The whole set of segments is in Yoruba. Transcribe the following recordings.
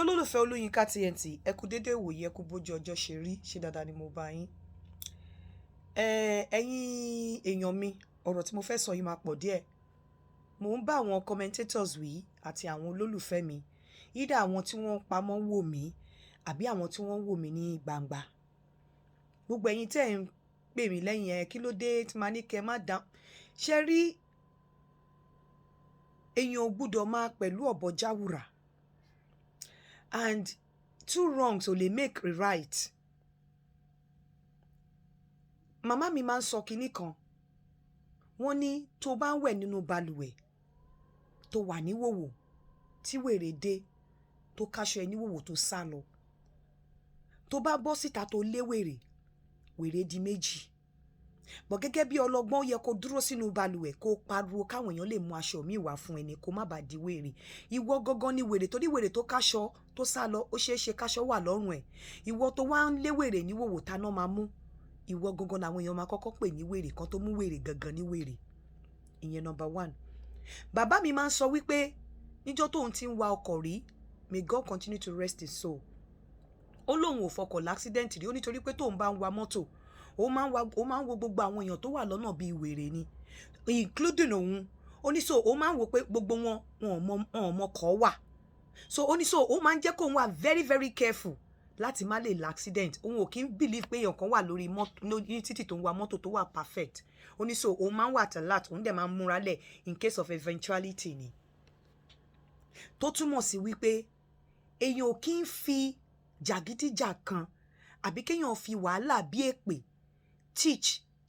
Olólùfẹ́ Olúyinká TNT, ẹ kú dédé ìwòyí, ẹ kú bójú ọjọ́ ṣe rí, ṣé dáadáa ni mo bá yín? Ẹ̀yin èèyàn mi, ọ̀rọ̀ tí mo fẹ́ sọ yìí máa pọ̀ díẹ̀. Mò ń bá àwọn commentators wí àti àwọn olólùfẹ́ mi, either àwọn tí wọ́n pamọ́ wò mí àbí àwọn tí wọ́n wò mí ní gbangba. Gbogbo ẹ̀yin tí ẹ̀ ń pè mí lẹ́yìn ẹ, kí ló dé tí màá ní kí ẹ má dá. Ṣé rí, èèyàn ò gbọdọ̀ máa pẹ̀lú ọ̀bọ jáwùrà. And two wrongs ò lè make a right. Màmá mi máa ń sọ kinní kan. Wọ́n ní tó bá ń wẹ̀ nínú balùwẹ̀ tó wà níhòhò, tí wèrè dé tó káṣọ ẹ níhòhò tó sá lọ. Tó bá bọ́ síta tó lé wèrè, wèrè di méjì. But gẹ́gẹ́ bí ọlọ́gbọ́n, ó yẹ kó dúró sínú balùwẹ̀ kó pariwo káwọn èèyàn lè mú aṣọ mi wá fún ẹni kó má bàa di wèrè. Ìwọ gangan ni wèrè, torí wèrè tó káṣọ tó sá lọ, ó ṣeé ṣe káṣọ wà lọ́rùn ẹ̀. Ìwọ tó wá ń lé wèrè níhòhò, táná máa mú. Ìwọ gangan làwọn èèyàn máa kọ́kọ́ pè ní wèrè kan tó mú wèrè gangan ní wèrè. Ìyẹn number one. Bàbá mi máa ń sọ wípé níjọ́ tóun ti ń wa ọkọ̀ rí, may God continue to rest his soul, ó lóun ò fọkọ̀ l'accident rí. Ó nítorí pé tóun bá ń wa mọ́tò, ó máa ń wo gbogbo àwọn èèyàn tó wà lọ́nà bíi wèrè ni, including òun. Ó ní so ó máa ń wo pé gbogbo wọn, wọn ò mọ kọ́ wà. So ó ní so ó máa ń jẹ́ kóun wà very very careful láti má lè l'accident. Òun ò kí ń believe pé èèyàn kan wà lórí mọ́tò ní títì tó ń wa mọ́tò tó wà perfect. Ó ní so òun máa ń wà alert, òun dẹ̀ máa ń múra lẹ̀ in case of eventuality ni. Tó túmọ̀ sí wípé èèyàn ò kí ń fi jàgídíjàkan àbí kéèyàn fi wàhálà bí èpè teach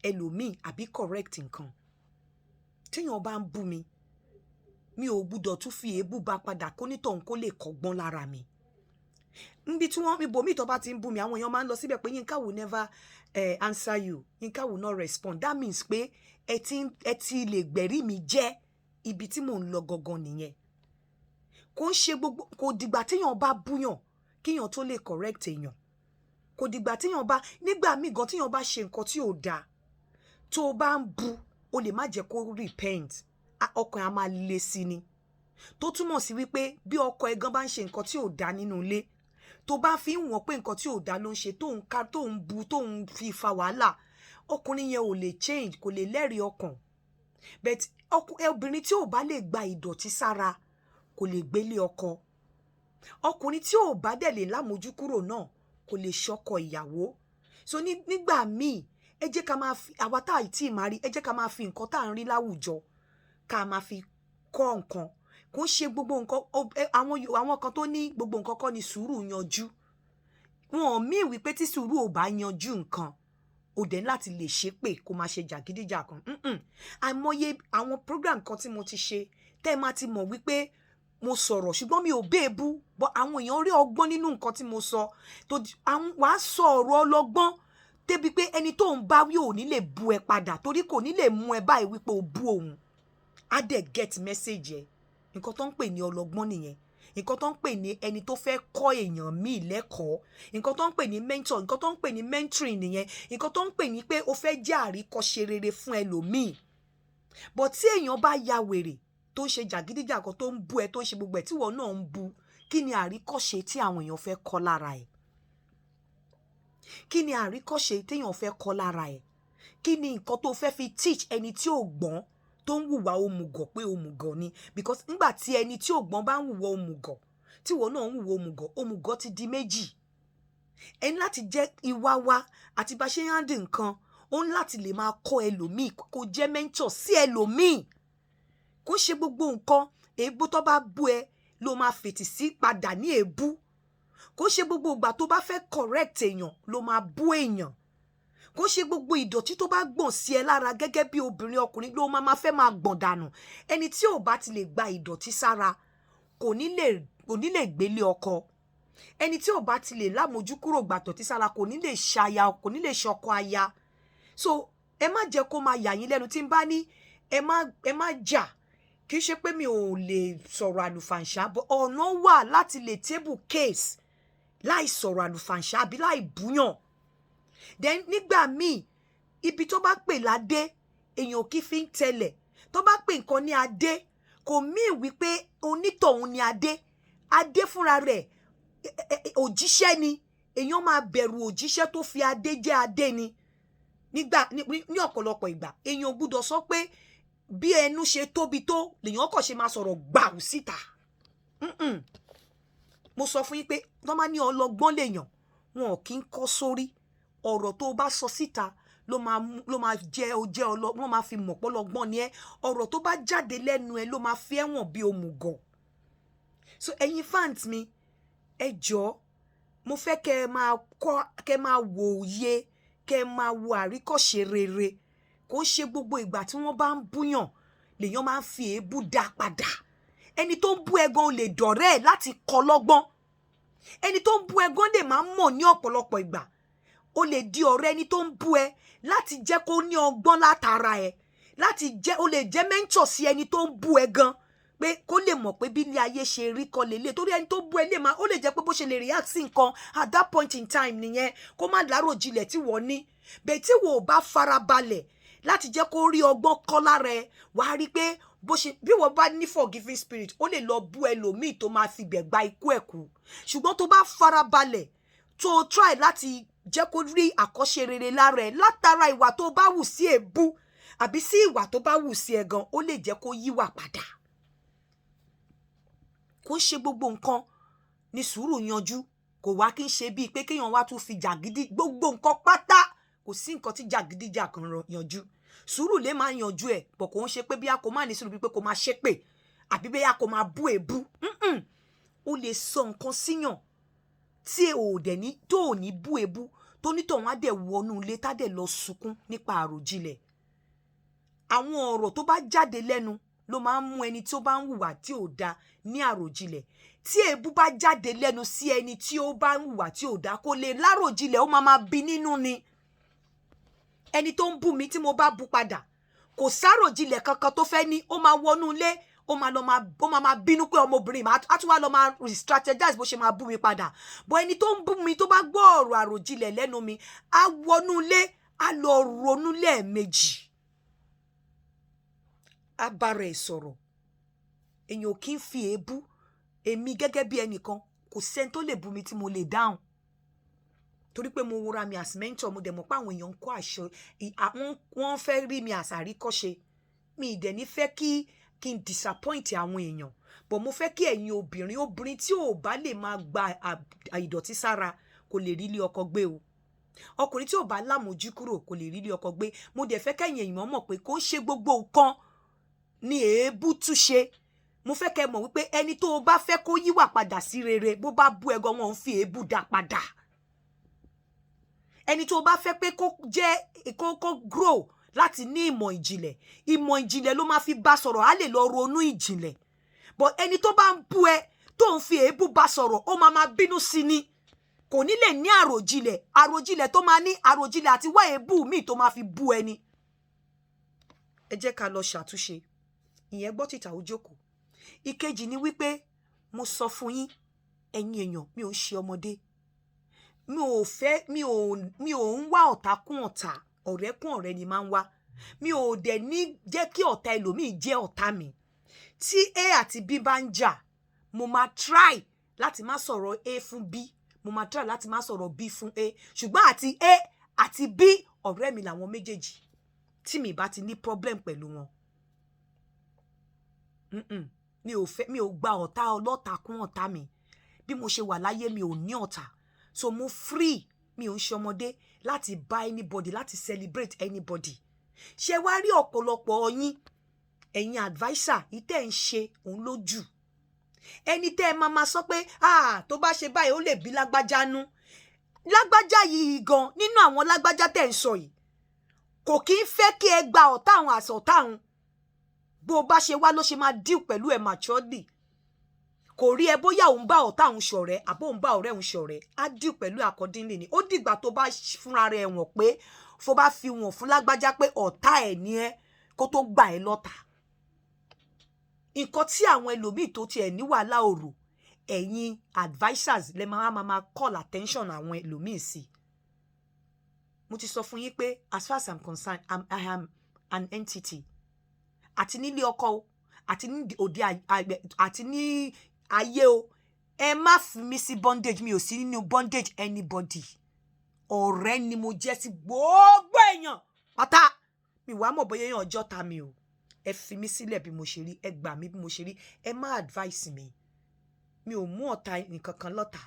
ẹlòmíì àbí correct nǹkan. Téèyàn bá ń bú mi, mi ò gbúdọ̀ tún fi èébú bá padà kó nítọ̀hún kó lè kọ́gbọ́n lára mi. Níbi tí wọ́n ibòmíì tó bá ti ń bú mi, àwọn èèyàn máa ń lọ síbẹ̀ pé Yinka will never answer you, Yinka will not respond. That means pé ẹ ti lè gbẹ̀rí mi jẹ́. Ibi tí mò ń lọ gangan nìyẹn. Kò ń ṣe gbogbo, kò dìgbà téèyàn bá búyàn kíyàn tó lè correct èèyàn. Kò dìgbà téèyàn bá, nígbà míì gan, téèyàn bá ṣe nǹkan tí ò dáa, tó o bá ń bu, o lè má jẹ́ kó repent, ọkàn á máa le sí ni. Tó túmọ̀ sí wípé bí ọkọ ẹ gan bá ń ṣe nǹkan tí ò dáa nínú ilé, tó bá fi ń wọ̀n pé nǹkan tí ò dáa ló ń ṣe, tó ń ká, tó ń bu, tó ń fi fa wàhálà, ọkùnrin yẹn ò lè change, kò lè lẹ́rìí ọkàn. But obìnrin tí ò bá lè gba ìdọ̀tí sára kò lè gbélé ọkọ. Ọkùnrin tí ò bá dẹ̀ lè lámójú kúrò náà kò lè ṣọkọ ìyàwó. So nígbà míì, ẹ jẹ́ ká máa fi àwa tá àìtí máa rí, ẹ jẹ́ ká máa fi nǹkan tá à ń rí láwùjọ ká máa fi kọ́ nǹkan. Kò ń ṣe gbogbo nǹkan. Àwọn kan tó ní gbogbo nǹkan kọ́ ni sùúrù yanjú. Wọn ò mí wípé tí sùúrù ò bá yanjú nǹkan, ò dẹ̀ láti lè ṣépè kó máa ṣe jàgídíjàkan. Àìmọye àwọn program kan tí mo ti ṣe tẹ́ ẹ máa ti mọ̀ wípé mo sọ̀rọ̀, ṣùgbọ́n mi ò béèbú, but àwọn èèyàn rí ọgbọ́n nínú nǹkan tí mo sọ. Tó àwọn wàá sọ ọ̀rọ̀ ọlọ́gbọ́n débi pé ẹni tó ń bá wí ò ní lè bu ẹ padà, torí kò ní lè mú ẹ báyìí wípé o bú òun. Á dẹ̀ get message ẹ. Nǹkan tó ń pè ní ọlọ́gbọ́n nìyẹn, nǹkan tó ń pè ní ẹni tó fẹ́ kọ́ èèyàn míì lẹ́kọ̀ọ́, nǹkan tó ń pè ní mentor, nǹkan tó ń pè ní mentoring nìyẹn, nǹkan tó ń pè ní pé o fẹ́ jẹ́ àríkọ́ṣe rere fún ẹlòmíì. But tí èèyàn bá ya wèrè, tó ń ṣe jàgídíjàgan, tó ń bú ẹ, tó ń ṣe gbogbo ẹ, tí ìwọ náà ń bú, kí ni àríkọ́ṣe tí àwọn èèyàn fẹ́ kọ́ lára ẹ̀? Kí ni àríkọ́ṣe téèyàn fẹ́ kọ́ lára ẹ̀? Kí ni nǹkan tó fẹ́ fi teach ẹni tí ò gbọ́n tó ń hùwà òmùgọ̀ pé òmùgọ̀ ni? Because nígbà tí ẹni tí ò gbọ́n bá ń hùwà òmùgọ̀, tí ìwọ náà ń hùwà òmùgọ̀, òmùgọ̀ ti di méjì. Ẹni láti jẹ́ ìwà wa àti bá ṣe ń handle nǹkan, ó ń láti lè máa kọ́ ẹlòmíì, kó jẹ́ mentor sí ẹlòmíì. Kó ṣe gbogbo nǹkan, èébú tó bá bú ẹ ló máa fètì sí padà ní èébú. Kó ṣe gbogbo ìgbà tó bá fẹ́ correct èèyàn ló máa bú èèyàn. Kó ṣe gbogbo ìdọ̀tí tó bá gbọ̀n sí ẹ lára gẹ́gẹ́ bí obìnrin, ọkùnrin, ló máa fẹ́ máa gbọ̀n dànù. Ẹni tí ò bá ti lè gba ìdọ̀tí sára kò ní lè gbélé ọkọ. Ẹni tí ò bá ti lè lámójúkúrò gbàdọ̀tí sára kò ní lè ṣaya, kò ní lè ṣọkọ aya. So ẹ má jẹ́ kó máa yà yín lẹ́nu tí n bá ní ẹ má jà. Kì í ṣe pé mi ò lè sọ̀rọ̀ àlùfàǹṣá, but ọ̀nà wà láti lè table case láì sọ̀rọ̀ àlùfàǹṣá àbí láì búyàn. Then nígbà míì, ibi tó bá pè ládé, èèyàn kì í fi ń tẹlẹ̀. Tó bá pè nǹkan ní adé, kò míì wípé onítọ̀hún ni adé. Adé fúnra rẹ̀ Òjíṣẹ́ ni. Èèyàn máa bẹ̀rù òjíṣẹ́ tó fi adé jẹ́ adé ni. Nígbà ní ọ̀pọ̀lọpọ̀ ìgbà, èèyàn gbúdọ̀ sọ pé bí ẹnu ṣe tóbi tó lèèyàn kàn ṣe máa sọ̀rọ̀ gbàù síta. Mo sọ fún yín pé wọ́n máa ní ọlọ́gbọ́n lèèyàn, wọn ò kí ń kọ́ sórí. Ọ̀rọ̀ tó bá sọ síta ló máa mú, ló máa jẹ́ ó jẹ́ ọlọ́, wọ́n máa fi mọ̀ pọ́lọ́gbọ́n ni ẹ́. Ọ̀rọ̀ tó bá jáde lẹ́nu ẹ ló máa fi ẹ̀wọ̀n bí òmùgọ̀. So ẹ̀yin fans mi, ẹ jọ̀ọ́, mo fẹ́ kẹ́ ẹ máa kọ́, kẹ́ ẹ máa wòye, kẹ́ ẹ máa wo àríkọ́ṣe rere. Kò ń ṣe gbogbo ìgbà tí wọ́n bá ń búyàn lèèyàn máa ń fi èébú dá padà. Ẹni tó ń bú ẹ gan lè dọ̀rẹ́ ẹ̀ láti kọ́ lọ́gbọ́n. Ẹni tó ń bú ẹ gan lè máa ń mọ̀ ní ọ̀pọ̀lọpọ̀ ìgbà. Ó lè di ọ̀rẹ́ ẹni tó ń bú ẹ láti jẹ́ kó ní ọgbọ́n látara ẹ, láti jẹ́ ó lè jẹ́ mentor sí ẹni tó ń bú ẹ gan, pé kó lè mọ̀ pé bí ilé ayé ṣe rí kọ́ lélẹ̀. Torí ẹni tó bú ẹ lè máa, ó lè jẹ́ pé bó ṣe lè react sí nǹkan at that point in time nìyẹn, kó má láròjinlẹ̀ tí wọ́n ní bẹ́ẹ̀. Tí wọ́n ò bá farabalẹ̀ láti jẹ́ kó rí ọgbọ́n kọ́ lára ẹ, wàá rí pé bó ṣe bí wọ́n bá ní forgiving spirit, ó lè lọ bú ẹlòmíì tó máa fi bẹ̀ gba ikú ẹ̀ kú. Ṣùgbọ́n tó bá farabalẹ̀, tó try láti jẹ́ kó rí àkọ́ṣe rere lára ẹ̀ látara ìwà tó bá wù sí èébú àbí sí ìwà tó bá wù sí ẹ gan, ó lè jẹ́ kó yíwà padà. Kò ń ṣe gbogbo nǹkan ní sùúrù yanjú. Kò wá kí n ṣe bíi pé kéèyàn wá tún fi jàgídí gbogbo nǹkan pátá. Kò sí nǹkan tí jàgídíjàgan yanjú. Sùúrù lè máa yanjú ẹ̀ bọ̀. Kò ń ṣe pé bí a kò má ní sùúrù, bíi pé kò máa ṣépè àbí bí a kò máa bú èébú. Ó lè sọ nǹkan síyàn tí ò dẹ̀ ní tó ò ní bú èébú, tó nítọ̀hún á dẹ̀ wọnú ilé, tá dẹ̀ lọ sunkún nípa àròjinlẹ̀. Àwọn ọ̀rọ̀ tó bá jáde lẹ́nu ló máa ń mú ẹni tí ó bá ń hùwà tí ò da ní àròjinlẹ̀. Tí èébú bá jáde lẹ́nu sí ẹni tí ó bá ń hùwà tí ò da, kó lè láròjinlẹ̀, ó máa máa bí nínú ni. Ẹni tó ń bú mi, tí mo bá bú padà, kò sáròjinlẹ̀ kankan tó fẹ́ ní. Ó máa wọnú ilé, ó máa lọ máa, ó máa máa bínú pé ọmọbìnrin máa á tún wá lọ máa re-strategize bó ṣe máa bú mi padà. Bọ́ ẹni tó ń bú mi, tó bá gbọ́ ọ̀rọ̀ àròjinlẹ̀ lẹ́nu mi, á wọnú ilé, á lọ ronú lẹ́ẹ̀mejì, á bára ẹ̀ sọ̀rọ̀. Èèyàn ò kí ń fi èébú. Èmi gẹ́gẹ́ bí ẹnìkan, kò sẹ́ni tó lè bú mi tí mo lè dáhùn, torí pé mo wora mi as mentor. Mo dẹ̀ mọ̀ pé àwọn èèyàn ń kó àṣọ, wọ́n fẹ́ rí mi as àríkọ́ṣe. Mi ì dẹ̀ ní fẹ́ kí n disappoint àwọn èèyàn, but mo fẹ́ kí ẹ̀yin obìnrin, obìnrin tí ò bá lè máa gba ìdọ̀tí sára kò lè rí ilé ọkọ gbé o. Ọkùnrin tí ò bá lámójú kúrò kò lè rí ilé ọkọ gbé. Mo dẹ̀ fẹ́ kẹ́yìn èèyàn mọ̀ pé kò ń ṣe gbogbo nǹkan ní èébú túṣe. Mo fẹ́ kẹ́ mọ̀ wípé ẹni tó o bá fẹ́ kó yíwà padà sí rere, bó bá bú ẹgan, wọn ń fi èébú dá padà. Ẹni tó o bá fẹ́ pé kó jẹ́ kó grow láti ní ìmọ̀ ìjìnlẹ̀, ìmọ̀ ìjìnlẹ̀ ló máa fi bá sọ̀rọ̀, á lè lọ ronú ìjìnlẹ̀. But ẹni tó bá ń bú ẹ, tó ń fi èébú bá sọ̀rọ̀, ó máa máa bínú sí ni, kò ní lè ní àròjinlẹ̀. Àròjinlẹ̀ tó máa ní, àròjinlẹ̀ àti wá èébú míì tó máa fi bú ẹni. Ẹ jẹ́ ká lọ ṣàtúnṣe ìyẹn. Gbọ́ tìta, ó jókòó. Ìkejì ni wípé mo sọ fún yín, ẹ̀yin èèyàn, mi ò ń ṣe ọmọdé. Mi ò fẹ́, mi ò ń wá ọ̀tá kún ọ̀tá, ọ̀rẹ́ kún ọ̀rẹ́ ni máa ń wá. Mi ò dẹ̀ ní jẹ́ kí ọ̀tá ẹlòmíì jẹ́ ọ̀tá mi. Tí A àti B bá ń jà, mo máa try láti má sọ̀rọ̀ A fún B, mo máa try láti má sọ̀rọ̀ B fún A. Ṣùgbọ́n àti A àti B, ọ̀rẹ́ mi làwọn méjèèjì tí mi bá ti ní problem pẹ̀lú wọn. Mi ò fẹ́, mi ò gba ọ̀tá ọlọ́ta kún ọ̀tá mi. Bí mo ṣe wà láyé, mi ò ní ọ̀tá, so mo free. Mi ò ń ṣe ọmọdé láti bá anybody, láti celebrate anybody. Ṣé wá rí ọ̀pọ̀lọpọ̀ yín, ẹ̀yin adviser, ìtẹ́ ń ṣe òun lójú ẹni tẹ́ ẹ máa ma sọ pé, ah, tó bá ṣe báyìí, ó lè bí lágbájá nú. Lágbájá yìí gan, nínú àwọn lágbájá tẹ́ ń sọ yìí, kò kí ń fẹ́ kí ẹ gba ọ̀tá àwọn àsọ̀tá àwọn. Bó o bá ṣe wá ló ṣe máa deal pẹ̀lú ẹ maturely. Kò rí ẹ bóyá òun bá ọ̀tá òun ṣọ̀rẹ́ àbó òun bá ọ̀rẹ́ òun ṣọ̀rẹ́, á deal pẹ̀lú accordingly ni. Ó dìgbà tó bá fúnra rẹ̀ wọ̀n pé fó bá fi wọ̀n fún lágbájá pé ọ̀tá ẹ̀ ní ẹ, kó tó gbà ẹ́ lọ́tà. Nǹkan tí àwọn ẹlòmíì tó tiẹ̀ ní wàhálà òrò, ẹ̀yin advisers lẹ máa máa call attention àwọn ẹlòmíì sí. Mo ti sọ fún yín pé as far as I'm concerned, I am an entity. Àti nílé ọkọ o, àti ní òde, àti ní ayé o. Ẹ má fi mí sí bondage. Mi ò sí nínú bondage anybody. Ọ̀rẹ́ ni mo jẹ́ sí gbogbo èèyàn pátá. Mi wàá mọ̀ bóyá èèyàn ọjọ́ ta mi o. Ẹ fi mí sílẹ̀ bí mo ṣe rí, ẹ gbà mí bí mo ṣe rí, ẹ má advice mi. Mi ò mú ọ̀tá nìkankan lọ́tà,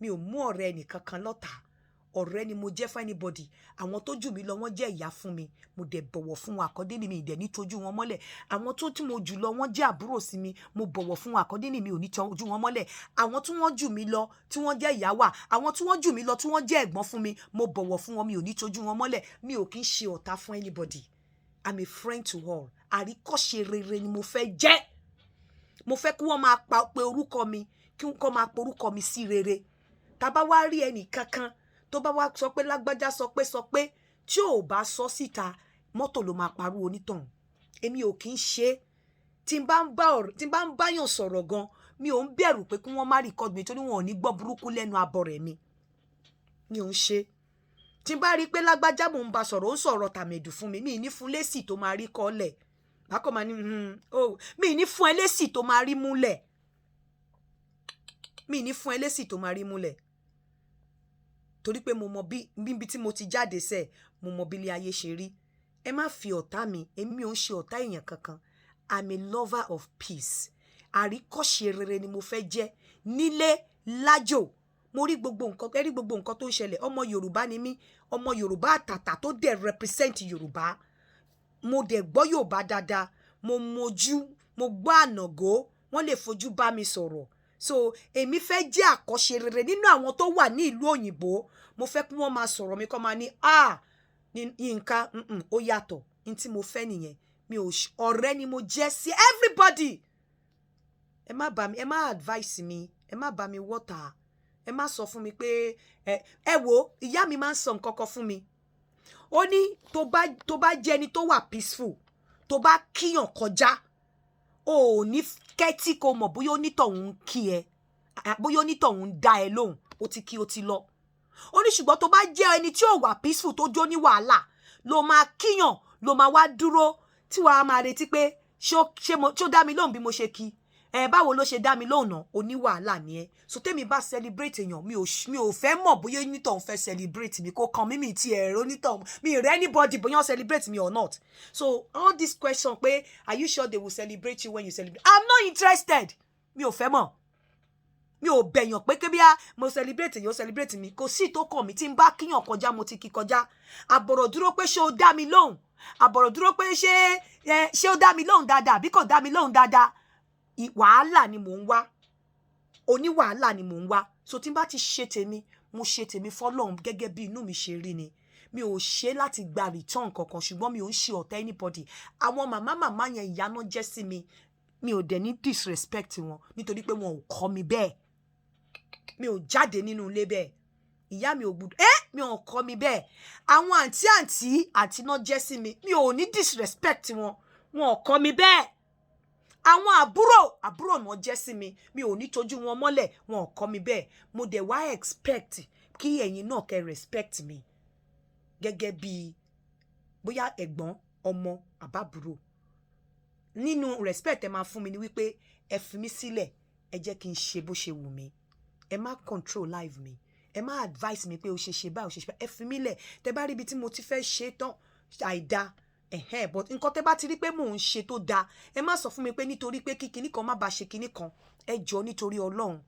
mi ò mú ọ̀rẹ́ nìkankan lọ́tà. Ọ̀rẹ́ ni mo jẹ́ fún anybody. Àwọn tó jù mí lọ, wọ́n jẹ́ ìyá fún mi, mo dẹ̀ bọ̀wọ̀ fún wọn àkọ́dé mi ìdẹ̀ ní tójú wọn mọ́lẹ̀. Àwọn tó tí mo jù lọ, wọ́n jẹ́ àbúrò sí mi, mo bọ̀wọ̀ fún wọn àkọ́dé mi ò ní tójú wọn mọ́lẹ̀. Àwọn tí wọ́n jù mí lọ, tí wọ́n jẹ́ ìyá wà, àwọn tí wọ́n jù mí lọ, tí wọ́n jẹ́ ẹ̀gbọ́n fún mi, mo bọ̀wọ̀ fún wọn, mi ò ní tójú wọn mọ́lẹ̀. Mi ò kí ń ṣe ọ̀tá fún anybody. I'm a friend to all. Àríkọ́ṣe rere ni mo fẹ́ jẹ́. Mo fẹ́ kí wọ́n máa pa pe orúkọ mi, kí wọ́n máa pe orúkọ mi sí rere. Tá bá wá rí ẹnì kankan tó bá wá sọ pé lágbájá sọ pé tí ò bá sọ síta, mọ́tò ló máa parú onítọ̀hún. Èmi ò kí ń ṣe é. Tí n bá ń báyàn sọ̀rọ̀ gan, mi ò ń bẹ̀rù pé kí wọ́n má record mi, torí wọn ò ní gbọ́ burúkú lẹ́nu abọ́ rẹ̀ mi. Mi ò ń ṣe. Tí n bá rí i pé lágbájá mò ń bá sọ̀rọ̀, ó ń sọ̀rọ̀ tàmẹ̀dù fún mi, mi ní fún lésì tó máa rí kọ́lẹ̀. Bákan máa ní, oh, mi ní fún ẹ lésì tó máa rí múlẹ̀, mi ní fún ẹ lésì tó máa rí múlẹ̀, torí pé mo mọ bí níbi tí mo ti jáde sẹ́ẹ̀, mo mọ bí ilé ayé ṣe rí. Ẹ má fi ọ̀tá mi. Èmi ò ń ṣe ọ̀tá èèyàn kankan. I'm a lover of peace. Àríkọ́ṣe rere ni mo fẹ́ jẹ́ nílé lájò. Mo rí gbogbo nǹkan, ẹ rí gbogbo nǹkan tó ń ṣẹlẹ̀. Ọmọ Yorùbá ni mí, ọmọ Yorùbá àtàtà tó dẹ̀ represent Yorùbá. Mo dẹ̀ gbọ́ Yorùbá dáadáa, mo mojú, mo gbọ́ ànàgó, wọ́n lè fojú bá mi sọ̀rọ̀. So èmi fẹ́ jẹ́ àkọ́ṣe rere nínú àwọn tó wà ní ìlú òyìnbó. Mo fẹ́ kí wọ́n máa sọ̀rọ̀ mi, kọ́ máa ní, "Ah, Yínká, ó yàtọ̀." Ní tí mo fẹ́ nìyẹn. Mi ò, ọ̀rẹ́ ni mo jẹ́ sí everybody. Ẹ má bá mi, ẹ má advice mi, ẹ má bá mi wọ́ta, ẹ má sọ fún mi pé ẹ wo. Ìyá mi máa ń sọ nǹkan kan fún mi. Ó ní tó bá jẹ́ ẹni tó wà peaceful, tó bá kíyàn kọjá, o ò ní kẹ́tí kó mọ̀ bóyá onítọ̀hún ń kí ẹ, bóyá onítọ̀hún ń dá ẹ lóhùn. Ó ti kí, ó ti lọ. Ó ní ṣùgbọ́n tó bá jẹ́ ẹni tí ò wà peaceful, tó jó ní wàhálà, ló máa kíyàn, ló máa wá dúró tí wàá máa retí pé ṣé ó dá mi lóhùn bí mo ṣe kí ẹ, báwo ló ṣe dá mi lóhùn náà, oní wàhálà ni ẹ. So tèmi bá celebrate èèyàn, mi ò fẹ́ mọ̀ bóyá onítọ̀hún fẹ́ celebrate mi. Kó kàn mí. Mi ti ẹ̀rọ onítọ̀hún, mi rẹ́ anybody bóyá wọ́n celebrate me or not. So all this question pé, "Are you sure they will celebrate you when you celebrate?" I'm not interested. Mi ò fẹ́ mọ̀. Mi ò bẹ̀yàn pé kébíyá mo celebrate èèyàn, celebrate mi, kò sí tó kàn mí. Tí n bá kíyàn kọjá, mo ti kí kọjá. Àbọ̀rọ̀ dúró pé ṣé o dá mi lóhùn, àbọ̀rọ̀ dúró pé ṣé ó dá mi lóhùn dáadáa àbí kò dá mi lóhùn dáadáa, wàhálà ni mò ń wá, oníwàhálà ni mò ń wá. So tí n bá ti ṣe tèmi, mo ṣe tèmi fọlọ́run gẹ́gẹ́ bí inú mi ṣe rí ni. Mi ò ṣe láti gba return kankan, ṣùgbọ́n mi ò ń ṣe ọ̀tá anybody. Àwọn màmá màmá yẹn, ìyá náà jẹ́ sí mi. Mi ò dẹ̀ ní disrespect wọn, nítorí pé wọn ò kọ́ mi bẹ́ẹ̀. Mi ò jáde nínú ilé bẹ́ẹ̀. Ìyá mi ò gbúdọ̀ ẹ́, mi ò kọ́ mi bẹ́ẹ̀. Àwọn àǹtí àǹtí àǹtí náà jẹ́ sí mi, mi ò ní disrespect wọn, wọn ò kọ́ mi bẹ́ẹ̀. Àwọn àbúrò àbúrò náà jẹ́ sí mi, mi ò ní tójú wọn mọ́lẹ̀, wọn ò kọ́ mi bẹ́ẹ̀. Mo dẹ̀ wá expect kí ẹ̀yin náà kẹ́ respect mi gẹ́gẹ́ bí bóyá ẹ̀gbọ́n, ọmọ àbábúrò. Nínú respect ẹ máa fún mi ni wípé ẹ fi mí sílẹ̀, ẹ jẹ́ kí n ṣe bó ṣe wù mí. Ẹ má control life mi, ẹ má advice mi pé o ṣe ṣe báyìí, o ṣe ṣe báyìí. Ẹ fi mí lẹ̀. Tẹ bá rí ibi tí mo ti fẹ́ ṣe tán àìda ẹ̀hẹ́n, but nǹkan tẹ bá ti rí pé mò ń ṣe tó dáa, ẹ má sọ fún mi pé nítorí pé kí kinní kan má ba ṣe kinní kan. Ẹ jọ, nítorí Ọlọ́run,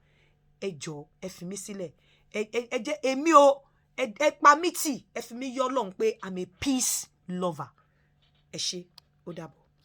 ẹ jọ, ẹ fi mí sílẹ̀. Ẹ jẹ́ èmi o, ẹ pa mí tì, ẹ fi mí yọ Ọlọ́run pé I'm a peace lover. Ẹ ṣé, ó dàbọ̀.